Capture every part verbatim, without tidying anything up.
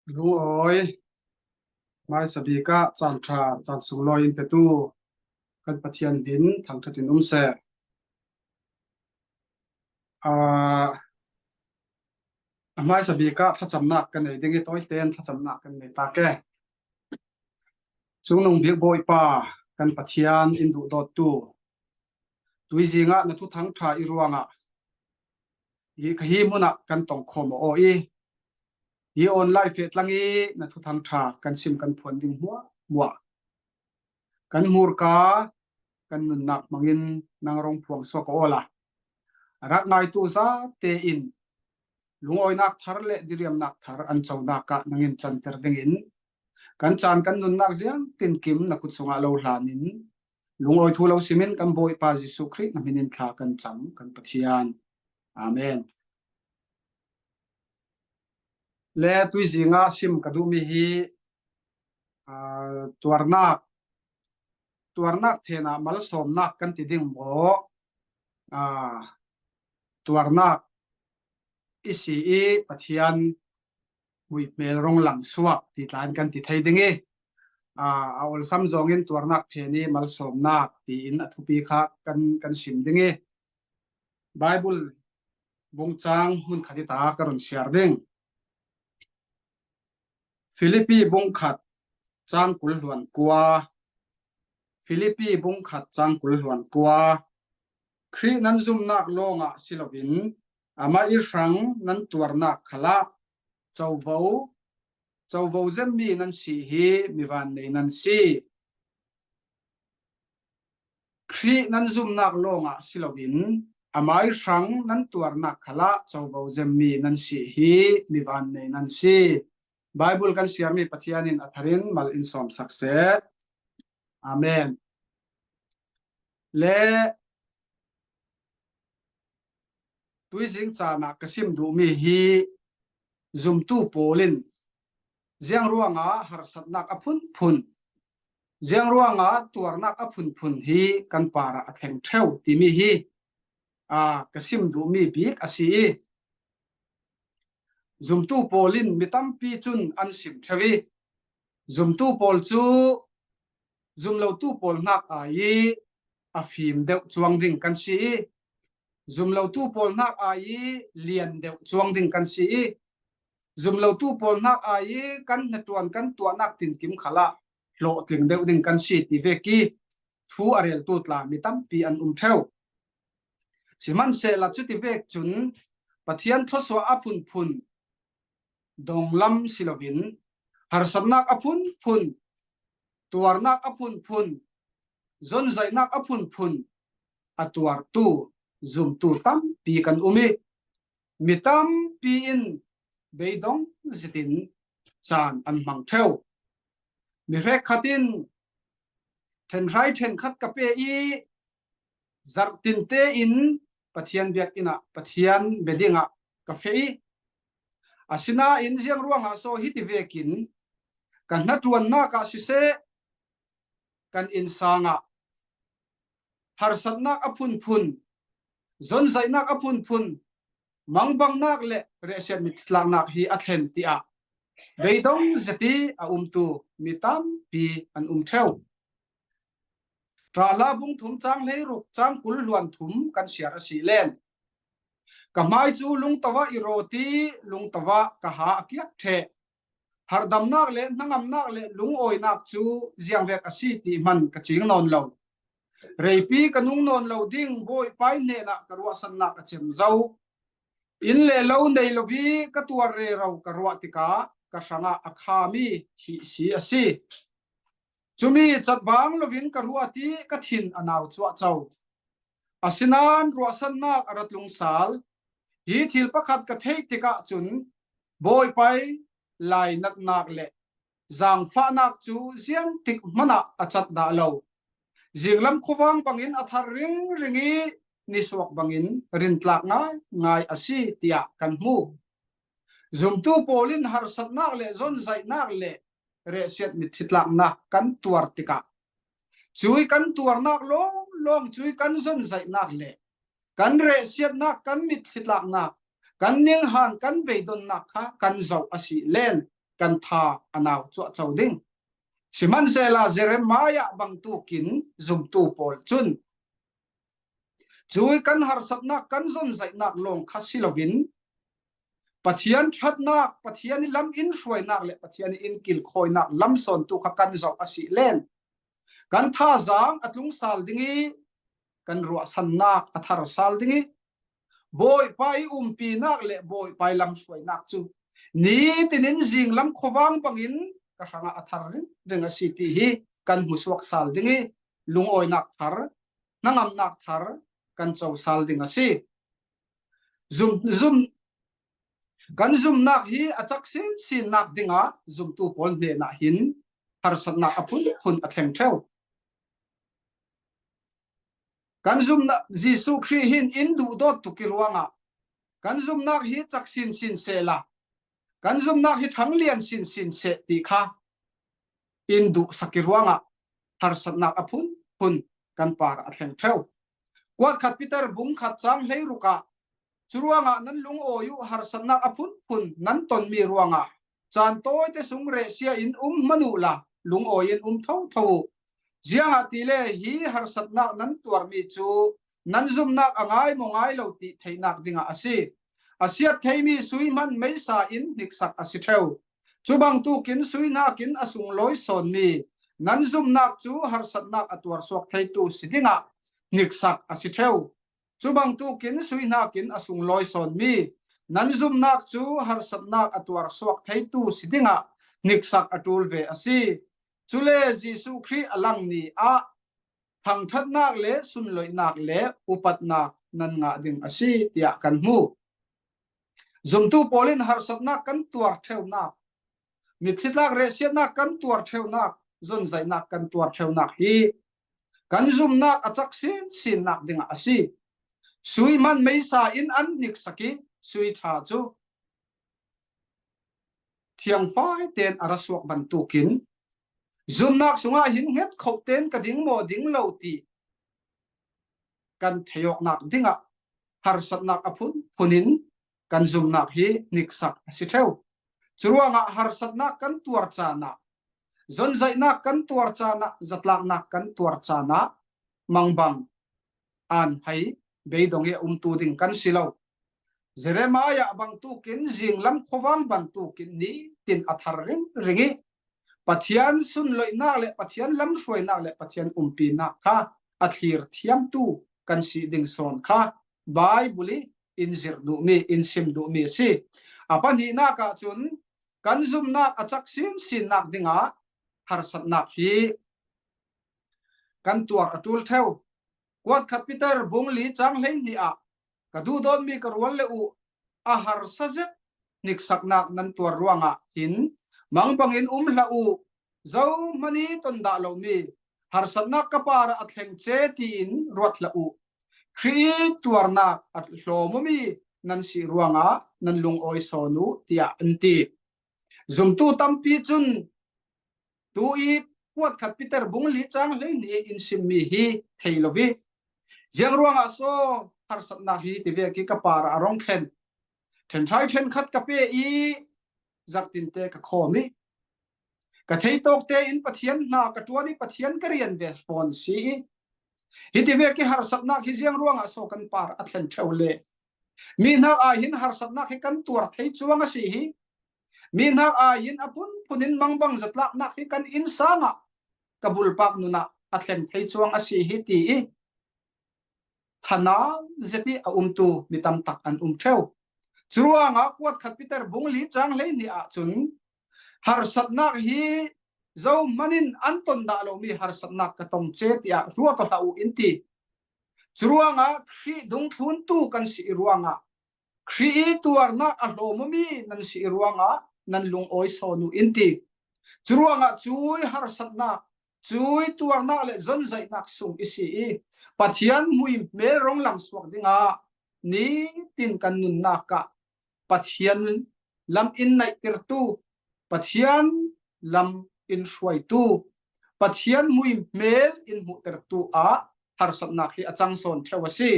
Lungawi, hmaisa bikah caan ṭha, caan sunglawi in petu kan Pathian hmin thangṭhatin um seh. Aa, a hmaisa bikah thlacamnak kan nei ding i, tawiten thlacamnak kan nei ta ke. Cungnung bik Bawipa kan Pathian in duhdawttu, tuizingah na thuthang ṭha i ruangah hi, ka hi hmunah kan tongkhawm aw i, hi online fehtlang i na thuthang ṭha kan sim kan phuan ding hmuahhmuah kan hmurka, kan nunnak hmangin nang rong phuang suak aw la. A rak ngaitu zate in lungawinak thar le diriamnak thar an conak ah nangin canter dingin kan caan kan nunnak ziangtinkim na kut sungah lo hlanin, lungawi thu lo simin kan Bawipa Jesuh Khrih na hminin thla kan cam kan Pathian. Amen. Le tuizingah sim ka duhmi hi, aa, tuarnak, tuarnak phenah malsawmnak kan ti ding maw? Aa, tuarnak i si i Pathian hmuihmel rong lang suak ti tla in kan ti thei ding i, aa, a awlsam zawngin tuarnak phen i malsawmnak tiin a thupi kha kan, kan sim ding i, Bible bung cang hmun khat i ta ka run siar ding. Filipi bung khat cang kul hluan kua. Filipi bung khat cang kul hluan kua. Khrih nan zumnak lawngah si loin, amah i hrang nan tuarnak khalah covo, covo zemmi nan si hi mi vannei nan si. Khrih nan zumnak lawngah si loin, amah i hrang nan tuarnak khalah covo zemmi nan si hi mi vannei nan si. Bible kan siarmi Pathian in a tharin mal in sawmsak seh. Amen. Le tuizing caan ah ka sim duhmi hi zumtu pawl in ziang ruangah harsatnak a phunphun, ziang ruangah tuarnak a phunphun hi kan parah a thleng ṭheu timi hi, aa, ka sim duhmi bik a si i, zumtu pawl in mi tampi cun an sim ṭheu i, zumtu pawl cu zumlotu pawl hnak ai i a fim deuh cuang ding kan si i, zumlotu pawl hnak ai i lian deuh cuang ding kan si i, zumlotu pawl hnak ai i kan hnaṭuan kan tuahnak tinkim khalah hlawhtling deuh ding kan si ti vek i, thu a reltu tla mi tampi an um ṭheu. Sihmanhsehlaw cuti vek cun Pathian thluasuah a phunphun donglam si loin, harsatnak a phunphun, tuarnak a phunphun, zonzaihnak a phunphun a tuartu zumtu tampi kan um i, mi tampi in beidong zitin caan an hmang ṭheu. Mi hrekkhat in ṭhenhrai ṭhenkhat ka pe i, zarh tinte in Pathian biakinn ah Pathian bia dingah ka feh i, asinain ziang ruangah so hiti vekin ka hnaṭuannak ah siseh, kan innsang ah harsatnak a phunphun, zonzaihnak a phunphun, mangbangnak le rehsiat mittlaknak hi a thlen tiah beidong zet i a umtu mi tampi an um ṭheu. Ṭahla bung thum cang hleiruk cang kul hluan thum kan siar a si len. Ka hmai cu lungto ah i rawt i lungto ah ka ha a kiak ṭheh. Harhdamnak le hnangamnak le lungawinak cu ziangvek a si ti hman ka cing nawn lo. Reipi ka nung nawn lo ding, Bawipa hnenah ka ruahsannak a cem zo. Inn le lo nei lo i ka tuar rero ka ruah tikah ka hrangah a khami thih si a si. Cumi catbang loin ka ruat i ka thin a nau cuahco. Asinain ruahsannak a rat lungsal. Hi thil pakhat ka theih tikah cun Bawipa lainatnak le zaangfahnak cu ziangtik hmanh ah a cat dah lo. Zinglam khuavang bangin a thar ringring i nisuak bangin rintlak ngaingai a si, tiah kan hmu. Zumtu pawl in harsatnak le zonzaihnak le rehsiat mitthli tlaknak kan tuar tikah, cui kan tuarnak lawnglawng, cui kan zonzaihnak le kan rehsiatnak, kan mitthli tlaknak, kan ninghan, kan beidonnak kha kan zoh a si len. kan tha a nau cuahco ding. Sihmanhsehla Jeremiah bangtukin zumtu pawl cun cui kan harsatnak, kan zonzaihnak lawng kha si loin Pathian ṭhatnak, Pathian i lam in hruainak le Pathian i in kilkhawinak lam sawntu kha kan zoh a si len kan thazaang a tlung sal ding i kan ruahsannak a thar sal ding i Bawipa i umpinak le Bawipa i lam hruainak cu nitin in zinglam khuavang bangin ka hrangah a thar ringring a si ti hi kan hmusuak sal ding i lungawinak thar, hnangamnak thar kan co sal ding a si. Zum, zum, kan zumnak hi a cak sinsinnak dingah zumtu pawl hnenah hin harsatnak a phunphun a thleng ṭheu. Kan zumnak, Jesuh Khrih hin in duhdawt tuk i ruangah kan zumnak hi cak sinsin sehla, kan zumnak hi ṭhanglian sinsin seh ti kha in duhsak i ruangah harsatnak a phunphun kan parah a thleng ṭheu. Kuat khat Peter bung khat cang hleiruk ah, curuangah nan lungawi uh, harsatnak a phunphun nan tonmi ruangah caan tawite sung rehsia in um hman uhla lungawi in um thotho uh. Ziangahtile hi harsatnak nan tuarmi cu nan zumnak a ngai maw ngai lo ti theihnak dingah a si. A siat theimi sui hman meisa in hniksak a si ṭheu. Cubangtukin sui hnakin a sunglawi sawnmi nan zumnak cu harsatnak a tuarsuak theitu si dingah hniksak a si ṭheu. Cubangtukin sui hnakin a sunglawi sawnmi nan zumnak cu harsatnak a tuarsuak theitu si dingah hniksak a ṭul ve a si. Cule Jesuh Khrih a lang ni ah thangṭhatnak le sunloihnak le upatnak nan ngah ding a si, tiah kan hmu. Zumtu pawl in harsatnak kan tuar ṭheunak, mitthli tlak rehsiatnak kan tuar ṭheunak, zonzaihnak kan tuar ṭheunak hi kan zumnak a cak sinsinnak dingah a si. Sui hman meisa in an hniksak i sui ṭha cu thiangfai tein a ra suak bantukin zumnak sungah hin hnget khoh tein ka ding maw ding lo ti kan theiawknak dingah harsatnak a phunphun in kan zumnak hi hniksak a si ṭheu. Curuangah harsatnak kan tuar caan ah, zonzaihnak kan tuar caan ah, zatlaknak kan tuar caan ah mangbang aan hai beidong hi a umtu ding kan si lo. Jeremiah bangtukin zinglam khuavang bantukin nitin a thar ringring i Pathian sunloihnak le Pathian lamhruainak le Pathian umpinak kha a thlir thiamtu kan si ding sawn kha Baibal i in zirh duhmi, in sim duhmi a si. A pahnihnak ah cun kan zumnak a cak sinsinnak dingah harsatnak hi kan tuar a ṭul ṭheu. Kuat khat Peter bung li cang hleihnih ah ka duhdawtmi ka rual le uh a harsa zet hniksaknak nan tuar ruangah hin mangbangin um hlah uh. Zohman i ton dah lomi harsatnak ka parah a thleng ce tiin ruat hlah uh. Khrih i tuarnak a hlawm awmi nan si ruangah nan lungawi sawn uh, tiah an ti. Zumtu tampi cun tu i kuat khat Peter bung li cang hleihnih in simmi hi thei lo i ziang ruangah so harsatnak hi tivek i ka parah a rong thlen, ṭhenṭhai ṭhenkhat ka pe i zarhtinte ka khawm i ka theitawk tein Pathian hna ka ṭuan i Pathian ka rian ve fawn si i hiti vek i harsatnak hi ziang ruangah so kan parah a thlen ṭheu le mi hnak ah hin harsatnak hi kan tuar thei cuang a si hi. Mi hnak ah hin a phunphun in mangbang zatlaknak hi kan innsang ah ka bulpak nun ah a thleng thei cuang a si hi ti i thanau zet i a umtu mi tam tak an um ṭheu. Curuangah kuat khat Peter bung li cang hleihnih ah cun harsatnak hi zohman in an ton dah lomi harsatnak ka tong ce tiah ruat aw hlah uh in ti. Curuangah Khrih dungthluntu kan si i ruangah Khrih i tuarnak a hlawm awmi nan si i ruangah nan lungawi sawn uh in ti. Curuangah cui harsatnak, cui tuarnak le zonzaihnak sung i si i Pathian hmuihmel rong lang suak dingah nitin kan nunnak ah Pathian lam in naihtertu, Pathian lam in hruaitu, Pathian hmuihmel in hmuhtertu ah harsatnak hi a cang sawn ṭheu a si.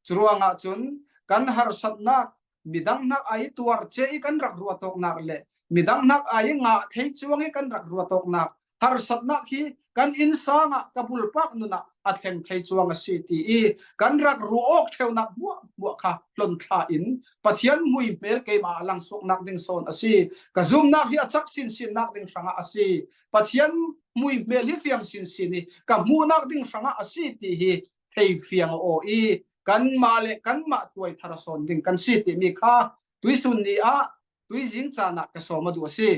Curuangah cun kan harsatnak midang hnak ah i tuar ce i kan rak ruat awknak le midang hnak ai ngah thei cuang i kan rak ruat awknak harsatnak hi kan innsang ah ka bulpak nun ah a thleng thei cuang a si ti i kan rak ruah awk ṭheunak hmuahhmuah kha hlon thla in Pathian hmuihmel keimah a langsuaknak ding sawn a si. Ka zumnak hi a cak sinsinnak ding hrangah a si. Pathian hmuihmel hi fiang sinsin i ka hmuhnak ding hrangah a si ti hi thei fiang aw i kanmah le kanmah tuai thar a sawn ding kan si timi kha tuisun ni ah tuizing caan ah ka sawm a duh a si.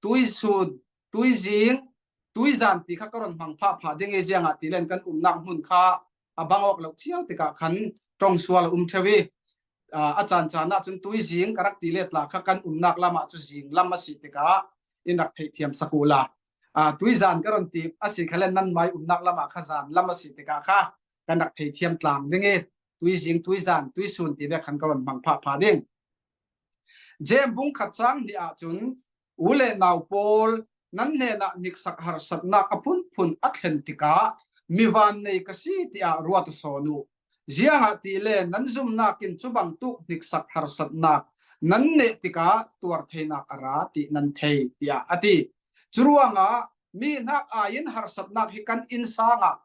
Tuisun, tuizing, tuizan ti kha ka rawn hmang phah phah ding i ziangah ti len kan umnak hmun kha a bang awk lo ciau tikah khan ṭong sual a um ṭheu i, aa, a caan caan ah cun tuizing ka rak ti let la kha kan umnak lamah cu zing lam a si tikah in rak theihthiam sak uhla. Aa, tuizan ka rawn ti a si kha len nan mai umnak lamah kha zan lam a si tikah kha kan rak theihthiam tlang ding i tuizing, tuizan, tuisun ti vek khan ka rawn hmang phah phah ding. Jem bung khat cang hnih ah cun, u le nau pawl, nan hnenah hniksak harsatnak a phunphun a thlen tikah mi vannei ka si tiah ruat uh sawn uh. Ziangahtile nan zumnak in cubangtuk hniksak harsatnak nan neh tikah tuar theinak a ra ti nan thei, tiah a ti. Curuangah mi hnak ai in harsatnak hi kan innsang ah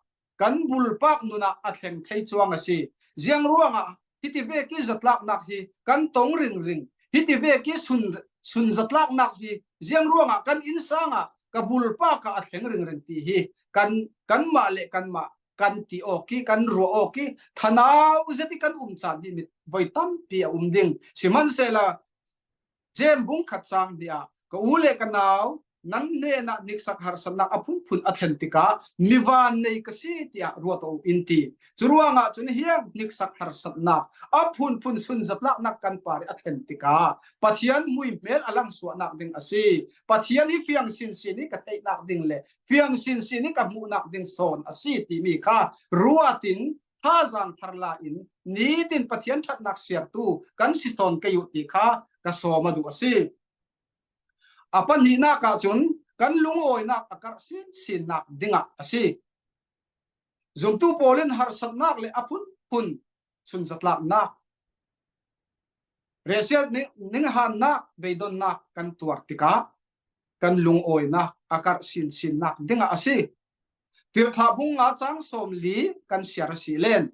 kan bulpak nun ah a thleng thei cuang a si. Ziang ruangah hiti vek i zatlaknak hi kan tong ringring, hiti vek i sun, sun zatlaknak hi ziang ruangah kan innsang ah ka bulpak ah a thleng ringring ti hi kan, kanmah le kanmah kan ti awk i kan ruah awk i thanau zet i kan um caan hi mi voi tampi a um ding. Sihmanhsehla Jem bung khat cang hnih ah, ka u le ka nau, nan hnenah hniksak harsatnak a phunphun a thlen tikah mi vannei ka si tiah ruat aw uh in ti. Curuangah cun hiang hniksak harsatnak a phunphun sun zatlaknak kan par i a thlen tikah Pathian hmuihmel a langsuahnak ding a si. Pathian hi fiang sinsin i ka theihnak ding le fiang sinsin i ka hmuhnak ding sawn a si timi kha ruat in thazaang thar la in nitin Pathian ṭhatnak siartu kan si sawn kei uh ti kha ka sawm a duh a si. A pahnihnak ah cun kan lungawinak a karh sinsinnak dingah a si. Zumtu pawl in harsatnak le a phunphun sunzatlaknak, rehsiat ni-, ninghannak, beidonnak kan tuar tikah kan lungawinak a karh sinsinnak dingah a si. Tirhthlah bung nga cang sawmli kan siar a si len.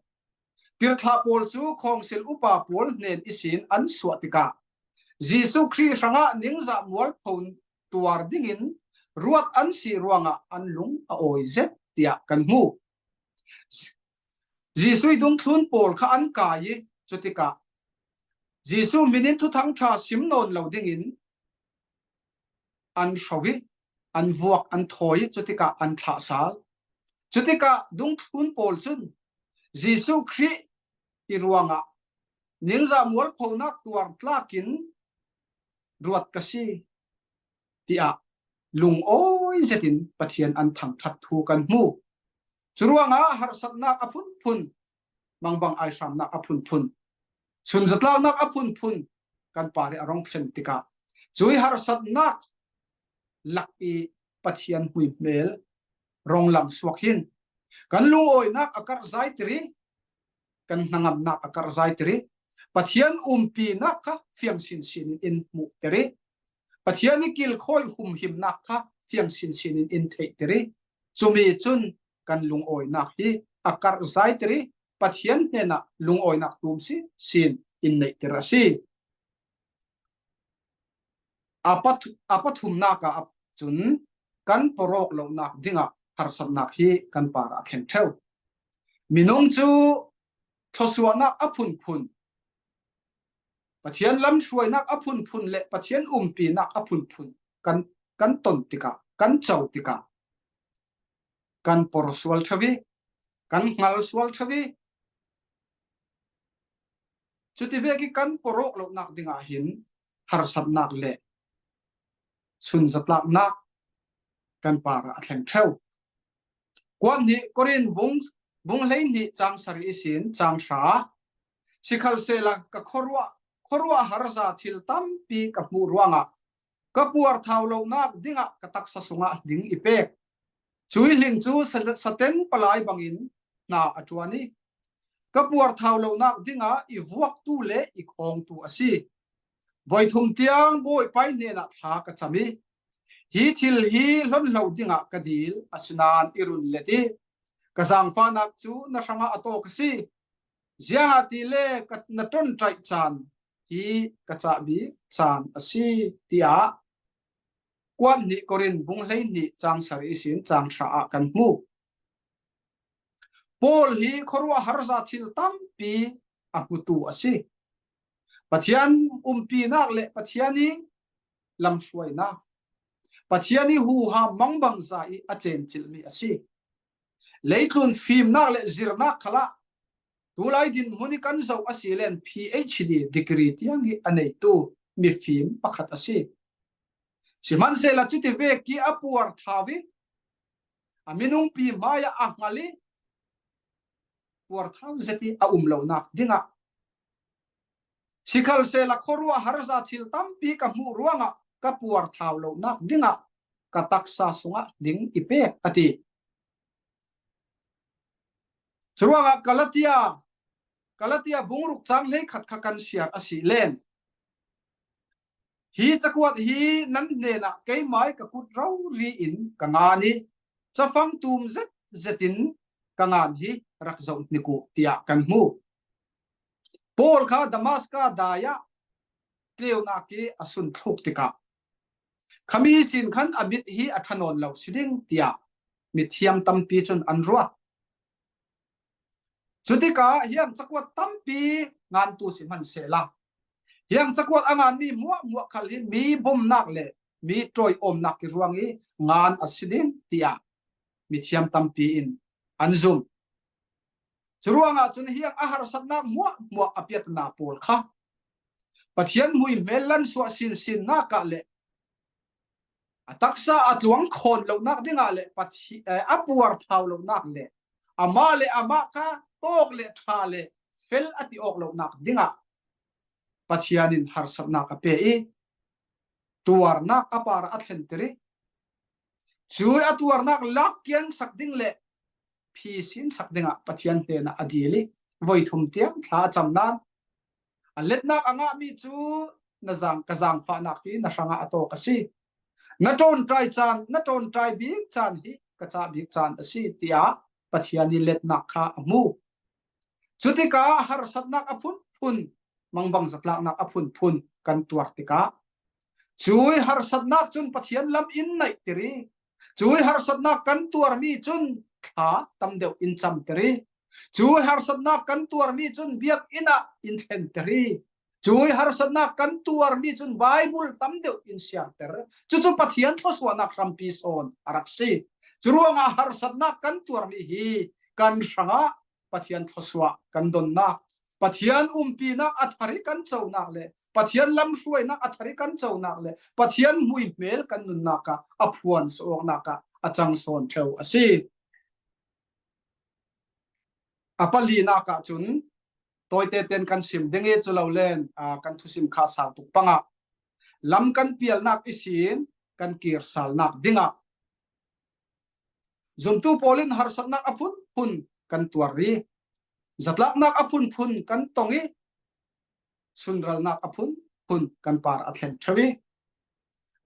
Tirhthlah pawl cu khawngsil upa pawl hnen ihsin an suah tikah Jesuh Khrih hrangah ningzah mualpho tuar dingin ruat an si ruangah an lung a awi zet tiah kan hmu. Jesuh i dungthlun pawl kha an kai i cutikah Jesuh min in thuthang ṭha sim nawn lo dingin an hro i an vuak an thawi i cutikah an thlah sal. Cutikah dungthlun pawl cun Jesuh Khrih i ruangah ningzah mualphonak tuar tlakin ruat ka si tiah lungawi zetin Pathian an thangṭhat thu kan hmu. Curuangah harsatnak a phunphun, mangbang aihramnak a phunphun, sunzatlaknak a phunphun kan par i a rong thlen tikah cui harsatnak lak i Pathian hmuihmel rong lang suak hin kan lungawinak a karh zaitir i kan hnangamnak a karh zaitir i Pathian umpinak kha fiang sinsin in in hmuhtir i Pathian i kilkhawi humhimnak kha fiang sinsin in in theihtir i cumi cun kan lungawinak hi a karh zaitir i Pathian hnenah lungawinak tum si sin in neihtir a si. A pat-, a pathumnak ah cun kan porawk lonak dingah harsatnak hi kan parah a thleng ṭheu. Minung cu thluasuahnak a phunphun, Pathian lamhruainak a phunphun le Pathian umpinak a phunphun kan, kan ton tikah, kan co tikah kan poro sual ṭheu i, kan hngal sual ṭheu i, cuti vek i kan porawk lonak dingah hin harsatnak le sunzatlaknak kan parah a thleng ṭheu. Kuat hnih Korin bung, bung hleihnih cang sarih ihsin cang hra. Sikhalsehla ka khuaruah, khuaruah harza thil tampi ka hmuh ruangah ka puarthau lonak dingah ka taksa sungah hling i pek. Cui hling cu sa-, saten palai bangin hna a ṭuan i ka puarthau lonak dingah i vuaktu le i khawngtu a si. Voi thum tiang Bawipa hnenah thla ka cam i, hi thil hi hlon lo dingah ka dil, asinain i run let i, ka zaangfahnak cu na hrangah a tawk a si. Ziangahtile ka, na ṭonṭaih caan hi ka cah bik caan a si, tiah kuat hnih Korin bung hleihnih cang sarih ihsin cang hra ah kan hmu. Paul hi khuaruahhar za thil tampi a hmutu a si. Pathian umpinak le Pathian i lamhruainak, Pathian i huham mangbangza i a cencilhmi a si. Leitlun fimnak le zirnak khalah tulai dinhmun i kan zoh a si len P H D degree tiang i a neitu mifim pakhat a si. Sihmanhsehla cuti vek i a puarthau i a minungpi hmaiah a hngal i puarthau zet i a um lonak dingah, sikhalsehla khuaruahhar za thil tampi ka hmuh ruangah ka puarthau lonak dingah ka taksa sungah ding i pek, a ti. Curuangah Galatia, Galatia bungruk cang hleikhat kha kan siar a si len, hi cakuat hi nan hnenah keimai ka kut rori in ka ngan i, cafang tum zet zetin ka ngan hi rak zoh hnik uh, tiah kan hmu. Paul kha Damaska dai ah tleunak i a sun thluk tikah, khami sin khan a mit hi a ṭha nawn lo si ding, tiah mithiam tampi cun an ruat. Cutikah hiang cakuat tampi ngantu sihmanhsehla, hiang cakuat a nganmi hmuahhmuah khal hi mi bomnak le mi ṭawiawmnak i ruang i ngan a si ding, tiah mithiam tampi in an zum. Curuangah cun hiang a harsatnak hmuahhmuah a piatna pawl kha Pathian hmuihmel lansuah sinsinnak ah le a taksa a tluang khawn lonak dingah le Pathian, eh, a puarthau lonak le amah le amah kha tawk le ṭha le fel a ti awk lonak dingah Pathian in harsatnak a pe i, tuarnak a par ah a thlenter i, cui a tuarnak lakkiang sak ding le phisin sak dingah Pathian hnenah a dil i, voi thum tiang thla a cam nain, a letnak a ngahmi cu na zaang, ka zaangfahnak hi na hrangah a tawk a si. Na ṭawnṭai caan, na ṭawnṭai bik caan hi ka cah bik caan a si, tiah Pathian i letnak kha a hmu. Cutikah harsatnak a phunphun, mangbang zatlaknak a phunphun kan tuar tikah, cui harsatnak cun Pathian lam in naihter i, cui harsatnak kan tuarmi cun thla tam deuh in camter i, cui harsatnak kan tuarmi cun biakinn ah in thlenter i, cui harsatnak kan tuarmi cun Baibal tam deuh in siarter. Cucu Pathian thluasuahnak hrampi sawn a rak si. Curuangah harsatnak kan tuarmi hi kan hrangah Pathian thluasuah kan donnak, Pathian umpinak a thar i kan conak le Pathian lamhruainak a thar i kan conak le Pathian hmuihmel kan nunnak ah a phuan suawknak ah a cang sawn ṭheu a si. A palinak ah cun tawite ten kan sim ding i, culo len, aa, kan thusim kha sau tuk pangah lam kan pialnak ihsin kan kirsalnak dingah zumtu pawl in harsatnak a phunphun kan tuar i, zatlaknak a phunphun kan tong i, sunralnak a phunphun kan par a thleng ṭheu i,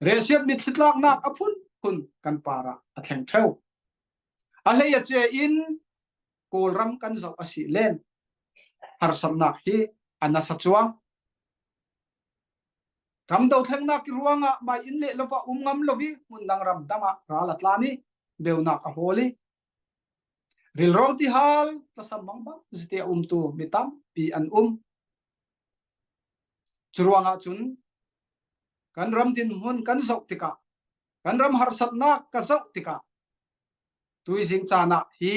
rehsiat mitthli tlaknak a phunphun kan par ah a thleng ṭheu. A hlei a cia in Kawlram kan zoh a si len harsatnak hi a nasa cuang. Ram dothlengnak i ruangah mai in le lo ah um ngam lo i, hmun dang ramdang ah ral a tlan i, beunak a hawl i, rilrawng tihal tlasam mangbang zite a umtu mi tampi an um. Curuangah cun kan ram dinhmun kan zoh tikah, kan ram harsatnak ka zoh tikah, tuizing caan ah hi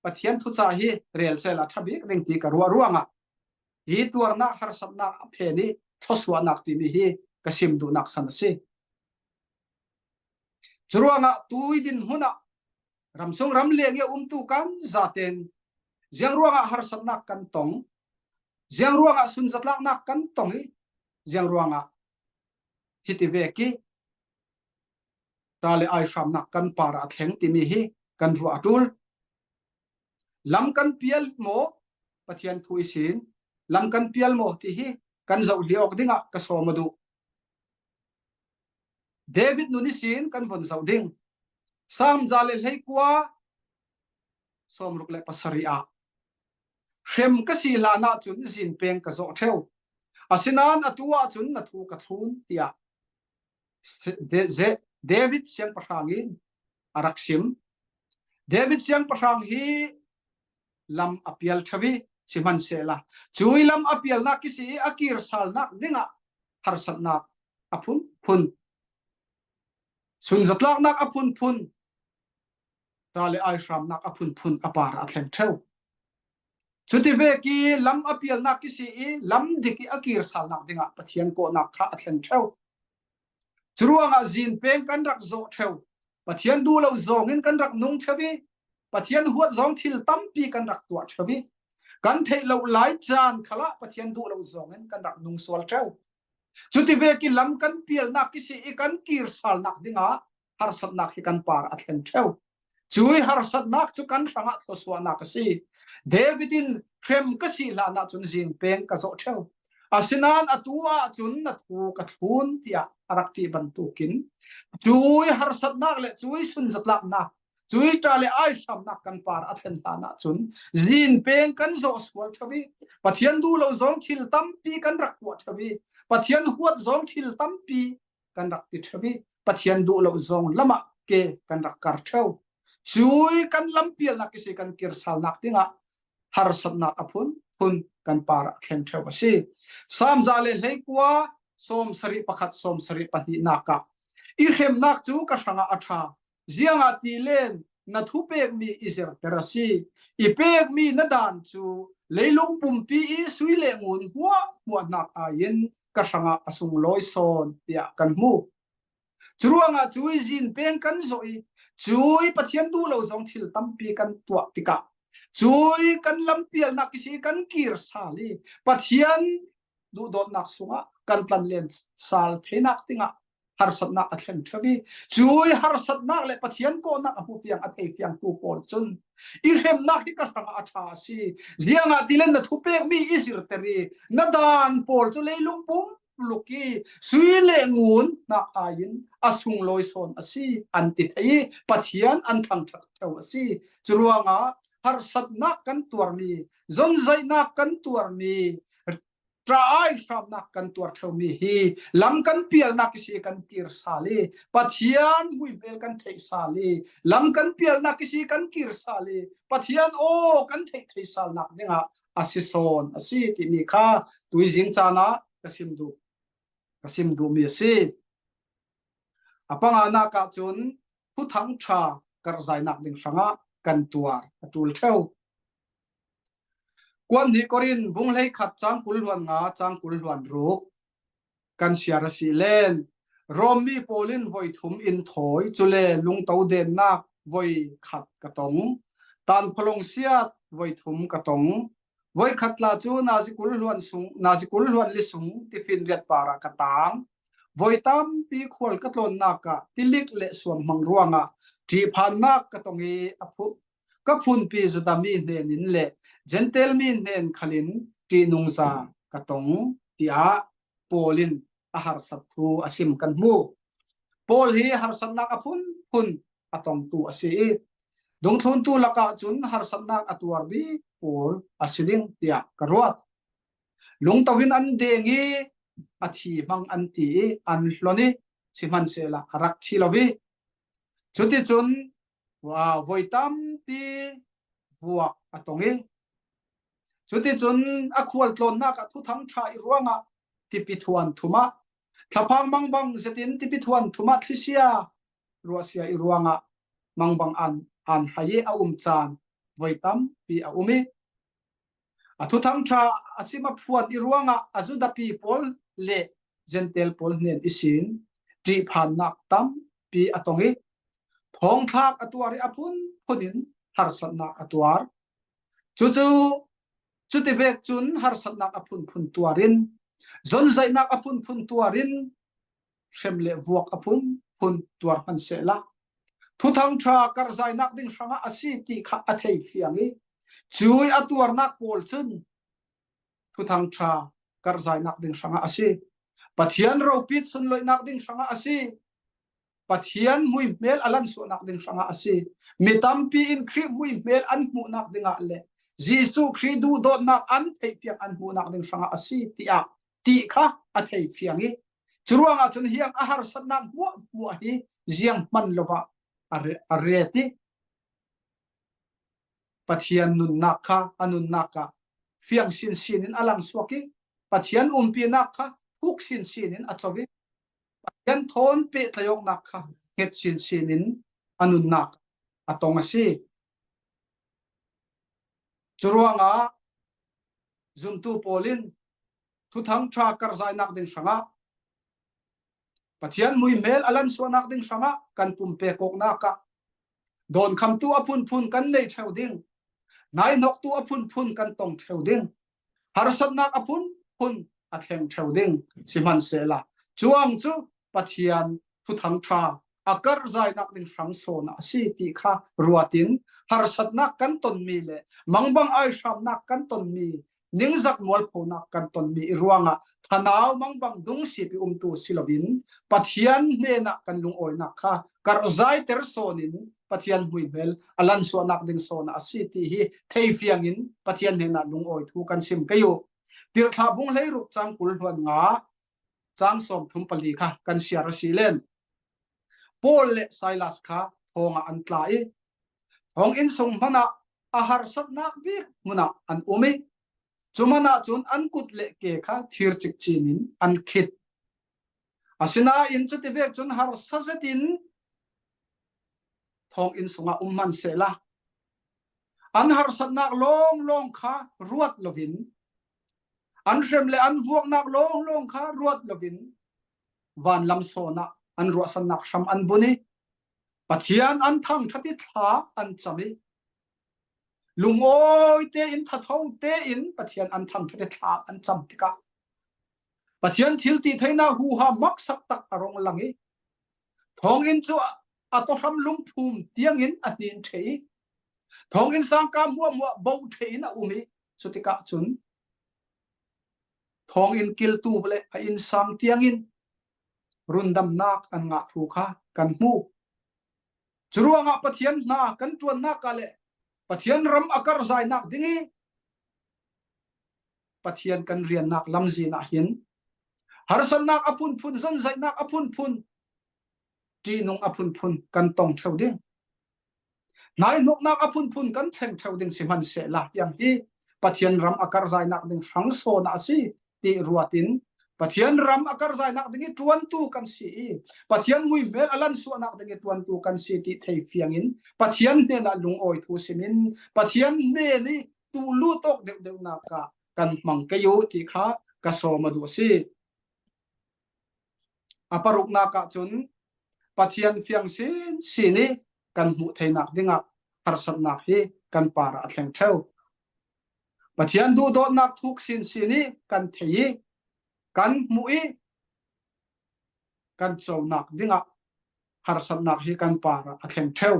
Pathian thuca hi rel sehla ṭha bik ding ti ka ruah ruangah hi tuarnak harsatnak a phen i thluasuahnak timi hi ka sim duhnak san a si. Curuangah tui dinhmun ah ramsung ramleng i a umtu kan zaten ziangruangah harsatnak kan tong, ziangruangah sunzatlaknak kan tong i, ziangruangah hiti vek i ta le ai hramnak kan par ah a thleng timi hi kan ruah a ṭul. Lam kan pial maw, Pathian thu ihsin lam kan pial maw ti hi kan zoh hliawk dingah ka sawm a duh. David nun ihsin kan von zoh ding. Sam za le hleikua, sawmruk le pasarih ah, hrem ka si hlanah cun zin peng ka zawh ṭheu. Asinain atu ah cun na thu ka thlun, tiah De-, Ze-, David siangpahrang in a rak sim. David siangpahrang hi lam a pial ṭheu i, sihmanhsehla, cui lam a pialnak ihsi i a kirsalnak dingah harsatnak a phunphun, sunzatlaknak a phunphun, ṭa le ai hramnak a phunphun a par a thleng ṭheu. Cuti vek i lam a pialnak ihsi i lam dik i a kirsalnak dingah Pathian kawhnak kha a thleng ṭheu. Curuangah zin peng kan rak zawh ṭheu. Pathian duh lo zawngin kan rak nung ṭheu i, Pathian huat zawng thil tampi kan rak tuah ṭheu i, kan theih loh lai caan khalah Pathian duh lo zawngin kan rak nung sual ṭheu. Cuti vek i lam kan pialnak ihsi i kan kirsalnak dingah harsatnak hi kan par a thleng ṭheu. Cui harsatnak cu kan hrangah thluasuahnak a si. David in, hrem ka si hlanah cun zin peng ka zawh ṭheu. Asinain atu ah cun na thu ka thlun, tiah a rak ti bantukin, cui harsatnak le cui sunzatlaknak, cui ṭa le ai hramnak kan par a thlen hlanah cun zin peng kan zawh sual ṭheu i, Pathian duh lo zawng thil tampi kan rak tuah ṭheu i, Pathian huat zawng thil tampi kan rak ti ṭheu i, Pathian duh lo zawng lamah ke kan rak kar ṭheu. Cui kan lampialnak ihsi kan kirsalnak dingah harsatnak a phunphun kan par a thleng ṭheu a si. Sam za le hleikua, sawmsarih pakhat, sawmsarih pahnihnak ah, i hremnak cu ka hrangah a ṭha, ziangahtile na thupekmi i zirter a si. I pekmi na dan cu leilung pumpi i sui le ngun hmuahhmuah hnak aiin ka hrangah a sunglawi sawn, tiah kan hmu. Curuangah cui zin peng kan zawh i, cui Pathian duh lo zawng thil tampi kan tuah tikah, cui kan lampialnak ihsi kan kir sal i, Pathian duhdawtnak sungah kan tlanlen sal theinak dingah harsatnak a thleng ṭheu i, cui harsatnak le Pathian kawhnak a hmu fiang, a thei fiangtu pawl cun, i hremnak hi ka hrangah a ṭha a si. Ziangahtile na thupekmi i zirter i, na dan pawl cu leilung pum luk i sui le ngun hnak aiin a sunglawi sawn a si, an ti thei i, Pathian an thangṭhat ṭheu a si. Curuangah harsatnak kan tuarmi, zonzaihnak kan tuarmi, ṭa ai hramnak kan tuar ṭheumi hi lam kan pialnak ihsi kan kir sal i, Pathian hmuihmel kan theih sal i, lam kan pialnak ihsi kan kir sal i, Pathian aw kan theih thei salnak dingah a si sawn a si timi kha tuizing caan ah ka sim duh, ka sim duhmi a si. A panganak ah cun Thuthang ṭha karhzainak ding hrangah kan tuar a ṭul ṭheu. Kuat hnih Korin bung hleikhat cang kul hluan nga, cang kul hluan ruk kan siar a si len, Rom mi pawl in voi thum in thawi, cule lungto dennak voi khat ka tong, tan khualung siat voi thum ka tong, voi khat tla cu nazi kul hluan sung, nazi kul hluan li sung tifinriat parah ka tang. Voi tampi khual ka tlawnnak ah tilik le suamhmang ruangah ṭihphannak ka tong i, a phu-, ka phunpi Judah mi hnen in le Jentail mi hnen khal in ṭihnungza ka tong, tiah Paul in a harsat thu a sim kan hmu. Paul hi harsatnak a phunphun a tongtu a si i, dungthluntu lakah cun harsatnak a tuar bik pawl a si ding tiah ka ruat. Lungto in an deng i, a thi hmang an ti i, an hlon i, sihmanhsehla a rak thi lo i, cuticun, aa, voi tampi vuak a tong i, cuticun a khualtlawnnak ah Thuthang ṭha i ruangah tipi thuan thum ah, thlaphang mangbang zetin tipi thuan thum ah thlisia ruahsia i ruangah mangbang an, an hai i a um caan voi tampi a um i, a Thuthang ṭha a sim a phuan i ruangah a Judapi pawl le Jentail pawl hnen ihsin ṭihphannak tampi a tong i, thawngthlak a tuar i a phunphun in harsatnak a tuar. Cucu, cuti vek cun harsatnak a phunphun tuar in, zonzaihnak a phunphun tuar in, hrem le vuak a phunphun tuar hmanh sehla, Thuthang ṭha karhzainak ding hrangah a si ti kha a thei fiang i, cui a tuarnak pawl cun Thuthang ṭha karhzainak ding hrangah a si. Pathian ropit sunloihnak ding hrangah a si. Pathian hmuihmel a lansuahnak ding hrangah a si. Mi tampi in Khrih hmuihmel an hmuhnak dingah le Jesuh Khrih duhdawtnak an theihfiang an hmuhnak ding hrangah a si, tiah tih kha a theifiang i, curuangah cun hiang a harsatnak hmuahhmuah hi zianghman lo ah a re-, a ret i, Pathian nunnak kha a nunnak ah fiang sinsin in a langsuak i, Pathian umpinak kha thuk sinsin in a co i, Pathian thawn pehtlaihawknak kha hnget sinsin in a nunnak a tong a si. Curuangah zumtu pawl in Thuthang ṭha karhzainak ding hrangah Pathian hmuihmel a lansuahnak ding hrangah kan pumpek awknak ah dawnkhamtu a phunphun kan nei ṭheu ding, hnainawktu a phunphun kan tong ṭheu ding, harsatnak a phunphun a thleng ṭheu ding. Sihmanhsehla cuang cu Pathian Thuthang ṭha a karhzainak ding hrang sawn a si ti kha ruatin harsatnak kan tonmi le mangbang aihramnak kan tonmi, ningzak mualphonak kan tonmi i ruangah thanau mangbang dungsip i umtu si loin Pathian hnenah kan lungawinak kha karhzaiter sawnin Pathian hmuihmel a lansuahnak ding sawn a si ti hi theifiangin Pathian hnenah lungawi thu kan sim kei uh. Tirhthlah bung hleiruk cang kul hluan nga cang sawmthum pali kha kan siar a si len. Paul le Silas kha thawngah an tla i, thawnginn sung hmanah a harsatnak bik hmunah an um i, cu hmanah cun an kut le ke kha thir cikcin in an khit. Asinain cutivek cun harsa zetin thawnginn sungah um hman sehla, an harsatnak lawnglawng kha ruat loin, an hrem le an vuaknak lawnglawng kha ruat loin, vanlam sawn ah an ruahsannak hram an bun i, Pathian an thangṭhat i thla an cam i, lungawi tein, thatho tein Pathian an thangṭhat i thla an cam tikah Pathian thiltitheinak huha maksak tak a rung lang i, thawnginn cu a tawhram lungphum tiangin a hnin ṭheh i, thawnginn sangka hmuahhmuah boh ṭheh in a um i, cutikah cun thawnginn kiltu le a innsang tiangin rundamnak an ngah thu kha kan hmu. Curuangah Pathian hna kan ṭuannak ah le Pathian ram a karhzainak ding i, Pathian kan riannak lamzin ah hin harsatnak a phunphun, zonzaihnak a phunphun, ṭihnung a phunphun kan tong ṭheu ding. Hnainawknak a phunphun kan thleng ṭheu ding sihmanhsehla, hiang hi Pathian ram a karhzainak ding hrang sawn a si ti ruatin Pathian ram a karhzainak ding i ṭuantu kan si i, Pathian hmuihmel a lansuahnak ding i ṭuantu kan si ti theifiangin Pathian hnenah lungawi thu simin Pathian hnen i tulut awk deuhdeuhnak ah kan hmang kei uh ti kha ka sawm a duh a si. A paruknak ah cun Pathian fiang sinsin i kan hmuh theinak dingah harsatnak hi kan parah a thleng ṭheu. Pathian duhdawtnak thuk sinsin i kan thei i kan hmuh i kan conak dingah harsatnak hi kan parah a thleng ṭheu.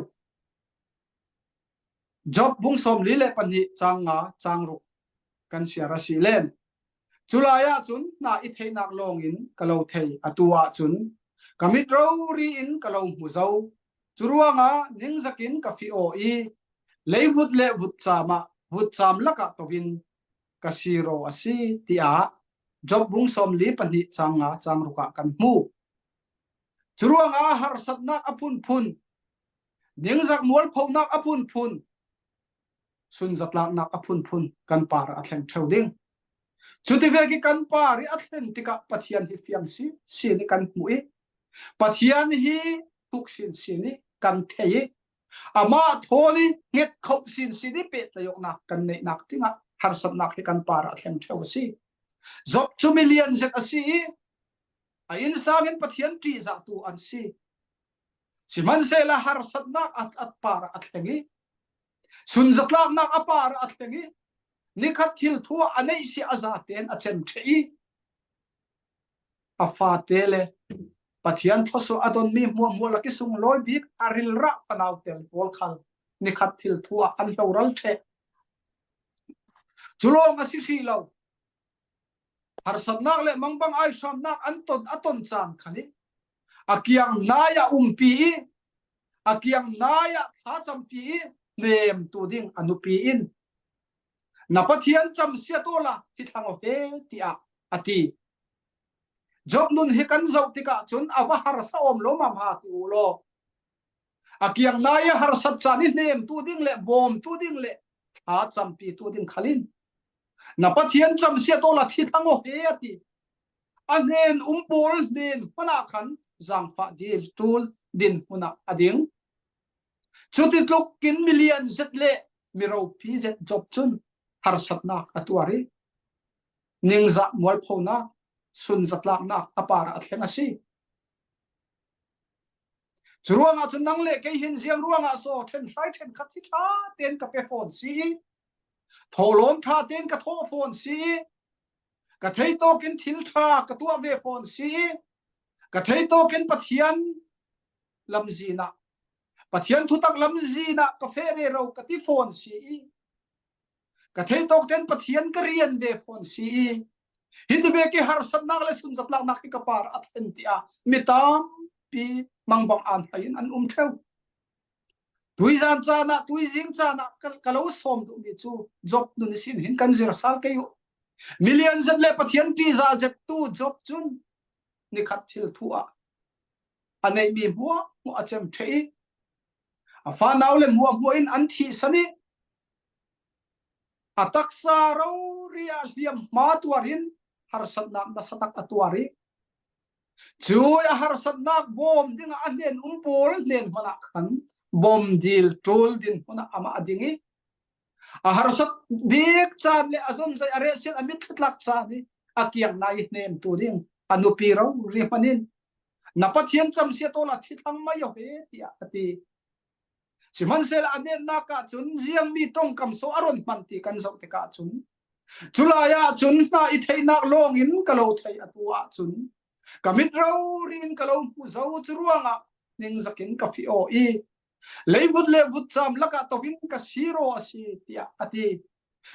Job bung sawmli le pahnih cang nga cang ruk kan siar a si len. Culai ah cun hna i theihnak lawngin ka lo thei, atu ah cun ka mit rori in ka lo hmu zo. Curuangah ningzakin ka fih aw i leivut le vutcam ah, vutcam lakah to in ka siraw a si, tiah Job bung sawmli pahnih cang nga cang ruk ah kan hmu. Curuangah harsatnak a phunphun, ningzak mualphonak a phunphun, sunzatlaknak a phunphun kan parah a thleng ṭheu ding. Cutivek i kan par i a thlen tikah Pathian hi fiang sinsin i kan hmuh i, Pathian hi thuk sinsin i kan thei i, amah thawn i hnget khoh sinsin i pehtlaihawknak kan neihnak dingah harsatnak hi kan parah a thleng ṭheu a si. Job cu milian zet a si i, a innsang in Pathian ṭihzahtu an si. Sihmanhsehla harsatnak a, a parah a thleng i, sunzatlaknak a parah a thleng i, nikhat thil thu ah a neih si a zaten a cem ṭheh i, a fate le Pathian thluasuah a donmi hmuahhmuah lak i sunglawi bik a rilrah fanau tel pawl khal nikhat thil thu ah an hloral ṭheh. Cu lawng a si hrih lo. Harsatnak le mangbang aihramnak an ton, a ton caan khal hi. A kiang nai ah umpi i, a kiang nai ah thlacampi i, nemtu ding a nupi in, "Na Pathian camsiat awla thi thlang aw he," tiah a ti. Job nun hi kan zoh tikah cun a va harsa awm lo mahmah ti uh law, a kiang nai a harsat caan i nemtu ding le bawmtu ding le thlacampitu ding khal in, "Na Pathian camsiat awla thi thlang aw he," a ti. A hnen um pawl hnen hmanah khan zaangfah dil ṭul dinhmun ah a ding. Cuti tlukin milian zet le miropi zet Job cun harsatnak a tuar i, ningzah mualphonak, sunzatlaknak a parah a thleng a si. Curuangah cun nang le kei hin ziang ruangah saw ṭhen hrai ṭhen khat hi ṭha tein ka pe fawn si i, thawhlawm ṭha tein ka thawh fawn si i, ka theitawkin thil ṭha ka tuah ve fawn si i, ka theitawkin Pathian lamzin ah, Pathian thutak lamzin ah ka feh rero ka ti fawn si i, ka theitawk tein Pathian ka rian ve fawn si i, hiti bek i harsatnak le sunzatlaknak hi ka par a thlen tiah mi tampi mangbang an hai in an um ṭheu. Tuizan caan ah, tuizing caan ah ka, ka lo sawm duhmi cu Job nun ihsin hin kan zir sal kei uh. Milian zet le Pathian ṭihzah zektu Job cun nikhat thil thu ah a neihmi hmuahhmuah a cem ṭheh i, a fanau le hmuahhmuah in an thihsan i, a taksa rori ah hliamhma tuar in harsatnak nasatak a tuar i, cuih a harsatnak bawm dingah a hnen um pawl hnen hmanah khan bawm dil ṭul dinhmun ah amah a ding i, a harsat bik caan le a zonzai a rehsiat a mitthlak caan i, a kiang nai nemtu ding a nupi rori hman in, "Na Pathian camsiat awla thi thlang mai aw he," tiah a ti. Sihmanhsehlaw a netnak ah cun ziangmi ṭongkam so a run hman ti kan zoh tikah cun, culai ah cun hna i theihnak lawngin ka lo thei a tu ahcun ka mit rori in ka lo hmu zo, curuangah ningzak in ka fih aw i, leivut le vutcam lakah to in ka sir aw a si, tiah a ti.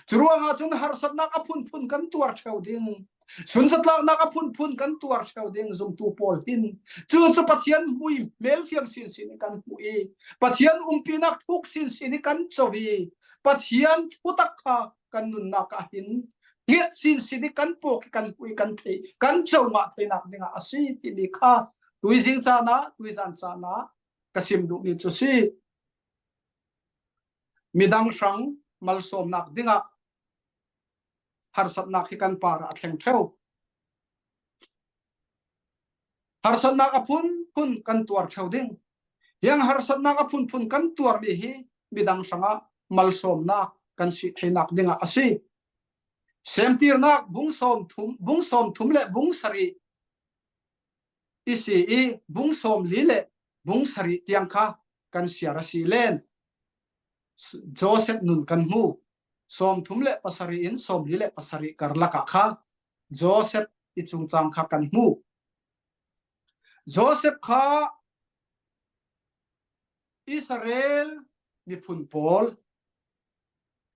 Curuangah cun harsatnak a phunphun kan tuar ṭheu ding, sunzatlaknak a phunphun kan tuar ṭheu ding zumtu pawl hin cucu Pathian hmui hmelfiang sinsin i kan hmuh i, Pathian umpinak thuk sinsin i kan co i, Pathian thutak kha kan nunnak ah hin hnget sinsin i kan pawk i kan hmuh i kan theih, kan co ngah theinak dingah a si timi kha tuizing caan ah, tuizan caan ah ka sim duhmi cu si. Midang hrang malsawmnak dingah harsatnak hi kan parah a thleng ṭheu. Harsatnak a phunphun kan tuar ṭheu ding. Hiang harsatnak a phunphun kan tuarmi hi midang hrangah malsawmnak kan si theinak dingah a si. Semtirnak bung sawmthum, bung sawmthum le bung sarih i si i, bung sawmli le bung sarih tiang kha kan siar a si len Joseph nun kan hmu. Sawmthum le pasarih in sawmli le pasarih karlak ah kha Joseph i cungcang kha kan hmu. Joseph kha Israel miphun pawl,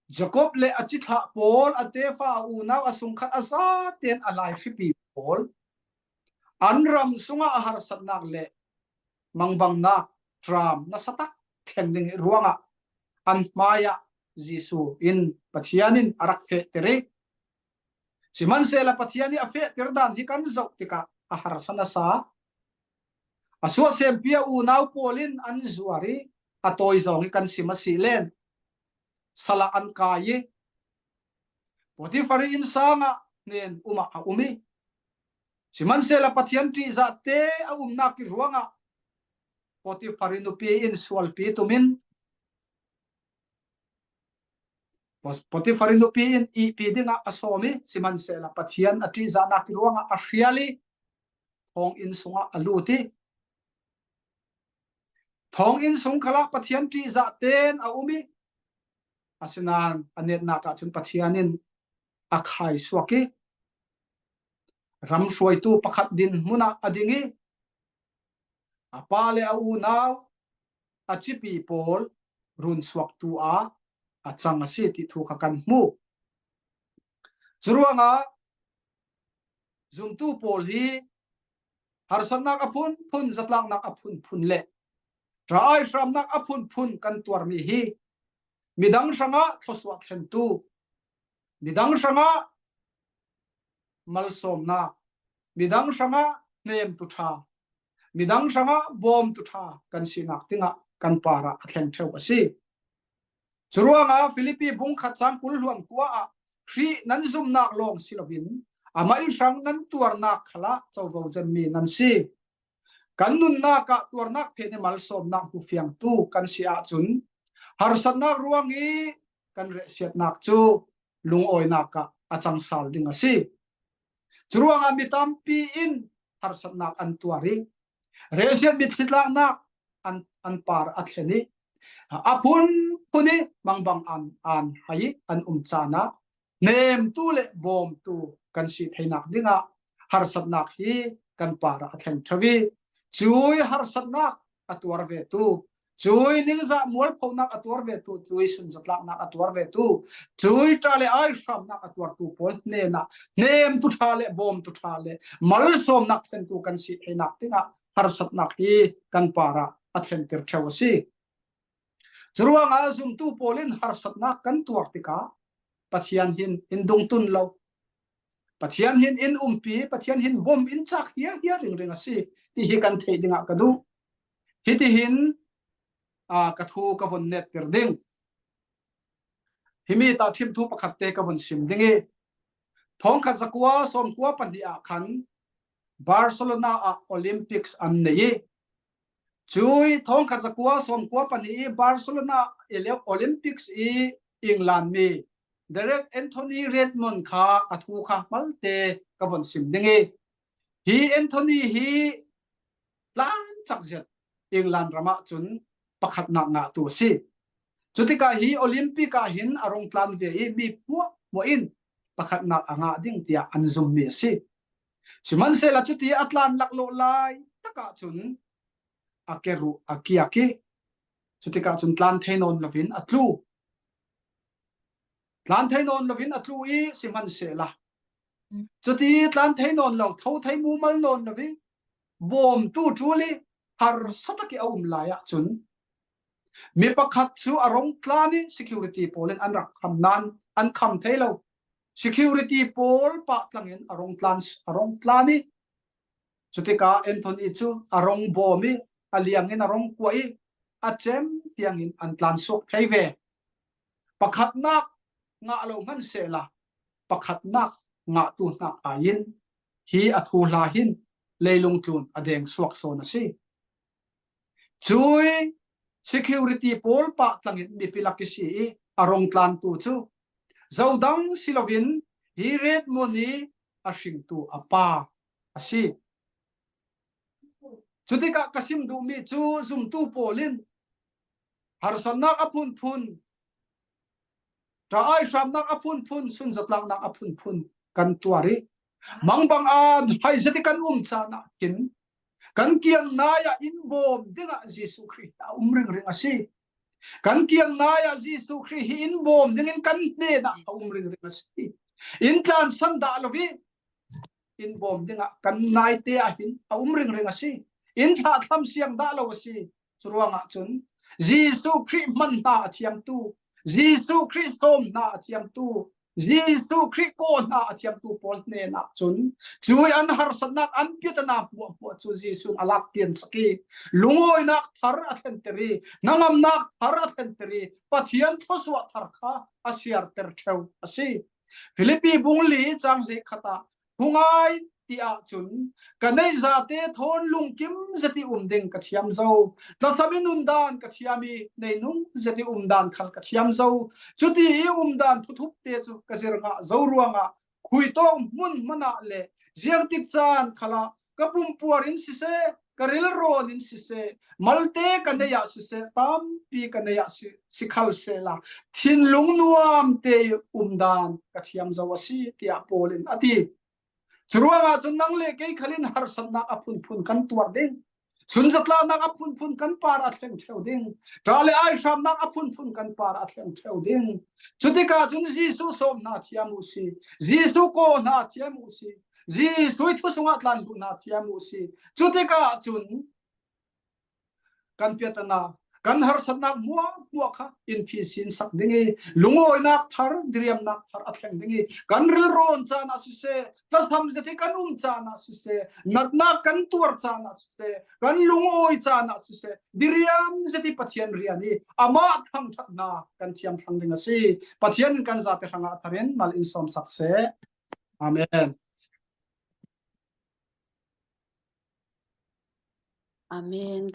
Jakob le a cithlah pawl, a tefa, a unau, a sungkhat, a zaten a laihripi pawl, an ram sungah a harsatnak le mangbangnak ṭam nasatak thleng ding ruangah an hmaiah Jesuh in Pathian in a rak fehter i, sihmanhsehlaw Pathian i a fehter dan hi kan zoh tikah a harsa nasa. A suahsempi a unau pawl in an zuar i a tawizawng i kan sim a si len salah an kai i Potifar i innsang ah hnen um ah a um i, sihmanhsehlaw Pathian ṭihzahte a umnak i ruangah Potifar i nupi in sualpi tum in Potifar i nupi in ihpi dingah a sawm i, sihmanhsehlaw Pathian a ṭihzahnak i ruangah a hrial i thawnginn sungah a lut i, thawnginn sung khalah Pathian ṭihzah ten a um i, asinain a netnak ah cun Pathian in a khaisuak i, ram hruaitu pakhat dinhmun ah a ding i, a pa le a unau, a cipi pawl runsuaktu ah a cang a si ti thu kha kan hmu. Curuangah zumtu pawl hi harsatnak a phunphun, zatlaknak a phunphun le ṭha-ai hramnak a phunphun kan tuarmi hi midang hrangah thluasuah thlentu, midang hrangah malsawmnak, midang hrangah hnemtu ṭha, midang hrangah bawmtu ṭha kan sinak dingah kan parah a thleng ṭheu a si. Curuangah Filipi bung khat cang kul hluan kua ah Khrih nan zumnak lawng si loin amah ih hrang nan tuarnak khalah covo zetmi nan si. Kan nunnak ah tuarnak phen ih malsawmnak hmufiangtu kan si ahcun harsatnak ruang ih kan rehsiatnak cu lungawinak ah a cang sal ding a si. Curuangah mi tampi in harsatnak an tuar ih rehsiat mitthli tlaknak an, an par a thlen ih a phunphun ih mangbang an, an hai ih an um caan ah hnemtu le bawmtu kan si theinak dingah harsatnak hi kan parah a thleng ṭheu ih cuih harsatnak a tuar vetu, cuih ningzah mualphonak a tuar vetu, cuih sunzatlaknak a tuar vetu, cuih ṭha le ai hramnak a tuartu pawl hnenah hnemtu ṭha le bawmtu ṭha le malsawmnak thlentu kan si theinak dingah harsatnak hi kan parah a thlentir ṭheu a si. Curuangah zumtu pawl in harsatnak kan tuar tikah Pathian hin in dungtun lo, Pathian hin in umpi, Pathian hin bom in cak hiarhiar ringring a si, ti hi kan theih dingah ka duh. Hitihin, aa, ka thu ka von nettir ding. Himi tahṭhim thu pakhat te ka von sim ding ih, thawngkhat zakua sawmkua pahnih ah khan Barcelona ah Olympics an nei ih, cuih thawngkhat zakua sawmkua pahnih ih Barcelona Olympics ih inglanmi Derek Anthony Redmond kha a thu kha malte ka von sim ding ih, hi Anthony hi tlan cak zet England ram ah cun pakhatnak ngahtu a si. Cutikah hi Olympic ah hin a rung tlan ve ih mi hmuahhmuah in pakhatnak a ngah ding tiah an zummi a si. Sihmanhsehlaw cuti a tlan laklawh lai takah cun a keruh a kiak ih cutikah cun tlan thei nawn loin a tlu. Tlan thei nawn loin a tlu ih sihmanhsehlaw cuti tlan thei nawn lo, tho thei mumal nawn lo ih bawmtu ṭul ih harsa tak ih a um lai ahcun mi pakhat cu a rong tlan ih security pawl in an rak kham nain an kham thei lo. Security pawl pah tlangin a rong tlan, a rong tlan ih cutikah Anthony cu a rong bawm ih a liang in a rong kuah ih a cem tiangin an tlan suak thei ve. Pakhatnak ngah lo hmanhsehlaw pakhatnak ngahtu hna aiin hi a thuhla hin leilung tlun a deng suak sawn a si. Cuih security pawl pah tlangin mipi lak ih si ih a rong tlantu cu zodang si loin hi Redmond ih a hringtu a pa a si. Cutikah ka sim duhmi cu zumtu pawl in harsatnak a phunphun, ṭha-ai hramnak a phunphun, sunzatlaknak a phunphun kan tuar ih mangbang an hai zet ih kan um caan ah khin kan kiang nai ah in bawm dingah Jesuh Khrih a um ringring a si. Kan kiang nai ah Jesuh Khrih hi in bawm dingin kan hnenah a um ringring a si. In tlansan dah lo ih in bawm dingah kan naite ah hin a um ringring a si. In thlahthlam siang dah lo a si. Curuangah cun Jesuh Khrih hman hna a thiamtu, Jesuh Khrih sawm hna a thiamtu, Jesuh Khrih kaw hna a thiamtu pawl hnenah cun cuih an harsatnak an piatana hmuahhmuah cu Jesuh in a lak piansak ih lungawinak thar a thlenter ih hnangamnak thar a thlenter ih Pathian thluasuah thar kha a siarter ṭheu a si. Filipi bung li cang hleikhat ah, thungai ti ahcun ka neih zate thawn lungkim zet ih um ding ka thiam zo. Tlasam ih nundan ka thiam ih neinung zet ih umdan khal ka thiam zo. Cuti ih umdan thuthup te cu ka zir ngah zo ruangah khuitawk hmun hmanah le ziangtik caan khalah ka pumpuar in siseh, ka rilrawn in siseh, malte ka neih ah siseh, tampi ka neih ah si, si khal sehla thinlung nuam te ih umdan ka thiam zo a si, tiah Paul in a ti. Curuangah cun nang le kei khal in harsatnak a phunphun kan tuar ding, sunzatlaknak a phunphun kan par a thleng ṭheu ding, ṭha le ai hramnak a phunphun kan par a thleng ṭheu ding. Cutikah cun Jesuh sawm hna thiam uh si, Jesuh kaw hna thiam uh si, Jesuh i thu sungah tlan luhna thiam uh si. Cutikah cun kan piatana, kan harsatnak hmuahhmuah kha in phisin sak ding i, lungawinak thar, diriamnak thar a thleng ding i, kan rilrawn caan ah siseh, tlasam zet i kan um caan ah siseh, natnak kan tuar caan ah siseh, kan lungawi caan ah siseh, diriam zet i Pathian rian i amah thangṭhatna kan thiam thlang ding a si. Pathian in kan zate hrangah a thar in mal in sawm sak seh. Amen. Amen.